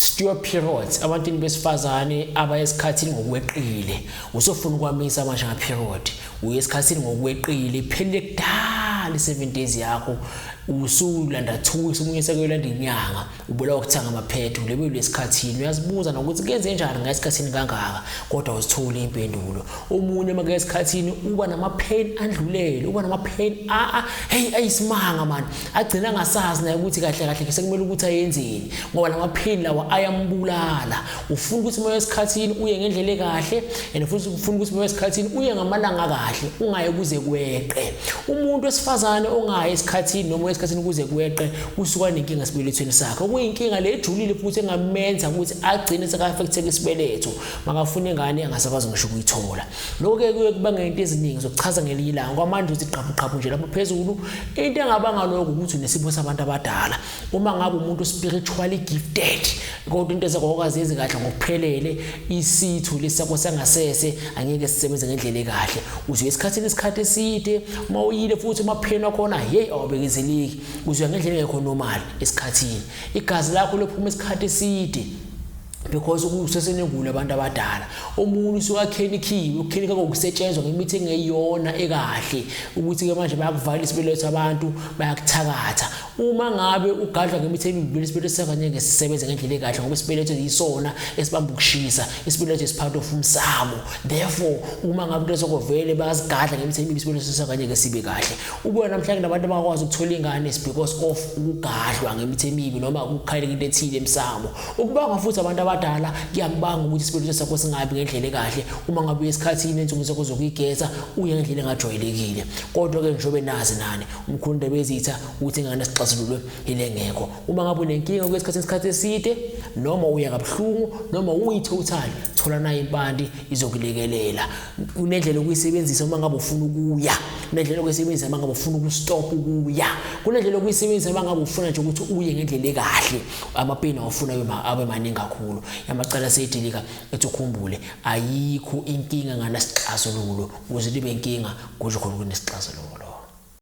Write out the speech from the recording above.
Stew periods abantwini besifazane abaya esikhathini ngokweqile. Usofuna ukwamisa manje nga period. Uye esikhathini ngokweqile iphelile kudala i-7 days yakho. Usulanda 2 weeks, omunye sekuyolanda inyanga. Ubulawa ukuthanga amaphethu lebe lesikhathini. Uyazibuza nokuthi kuyenze njani ngasikhathini kangaka kodwa awuzitholi impendulo. Omunye make esikhathini uba nama pain andlulele, uba nama pain a hey ayisimanga man. Agcina angasazi naye ukuthi kahle kahle sekumele ukuthi ayenzeni ngoba lama pain lawa ayambulala. Ufuna ukuthi moya esikhathini uye ngendlela ekahle and futhi ufuna ukuthi moya esikhathini uye ngamalanga kahle, ungaye kuze kweqe. Umuntu wesifazane ongayi esikhathini noma esikhathini kuze kweqe usuka nenkinga esibelethweni sakhe, okuyinkinga le ejulile futhi engamenza ukuthi agcine seka-affecteka isibeletho, makafuna ingane angasakwazi ngisho ukuyithola. Lokho-ke kuye kubangela into eziningi zokuchaza ngelinye ilanga. Kwamanje uthi qaphu qaphu nje lapho phezulu. Into engabanga lokho ukuthi unesipho sabantu abadala. Uma ngabe umuntu spiritually gifted kodwa into zakho awukazenzi kahle ngokuphelele, isitho lesakho sangasese angeke sisebenze ngendlela ekahle. Uzoya esikhathini isikhathi eside, uma uyile futhi amapheni wakhona hey awabekezeleki, uzoya ngendlela engekho normal esikhathini. Igazi lakho liphuma isikhathi eside because kusesenengula abantu abadala. Omunye usuke akhenikhiwe, ukukhenika kokusetshenzwa ngemithi engeyona ekahle, ukuthi-ke manje bayakuvala isibeletho abantu, bayakuthakatha. Uma ngabe ugadlwa ngemithi emibi, isibeletho sakho angeke sisebenze ngendlela ekahle ngoba isibeletho yisona esibamba ukushisa, isibeletho is part of umsamo. Therefore uma ngabe into zakho vele bayazigadla ngemithi emibi, isibeletho sakho angeke sibe kahle. Ubona namhlanje nabantu abakwazi ukuthola ingane is because of ukugadlwa ngemithi emibi noma ukukhaleka into ethile emsamo. Ukubanga futhi abantu abadala kuyakubanga ukuthi isibeletho sakho singabi ngendlela ekahle. Uma ngabe uya esikhathini ensukwini zakho zokuyigeza uye ngendlela engajwayelekile. Kodwa-ke njengoba nazi nani umkhulu Ndabezitha ukuthi ingane sixazululwe ile ngekho. Uma ngabe unenkinga kuya esikhathini isikhathi eside noma uya kabuhlungu noma uyi-total, thola nayo impandi izokulekelela. Kunendlela yokuyisebenzisa uma ngabe ufuna ukuya, kunendlela yokuyisebenzisa uma ngabe ufuna ukustop ukuya, kunendlela yokuyisebenzisa uma ngabe ufuna nje ukuthi uye ngendlela ekahle. Amapeni awufuna abe maningi kakhulu. Yamacala seyidilika ethi ukhumbule ayikho inkinga nganasixazululo, ukuze libe inkinga kusho khona kunesixazululo.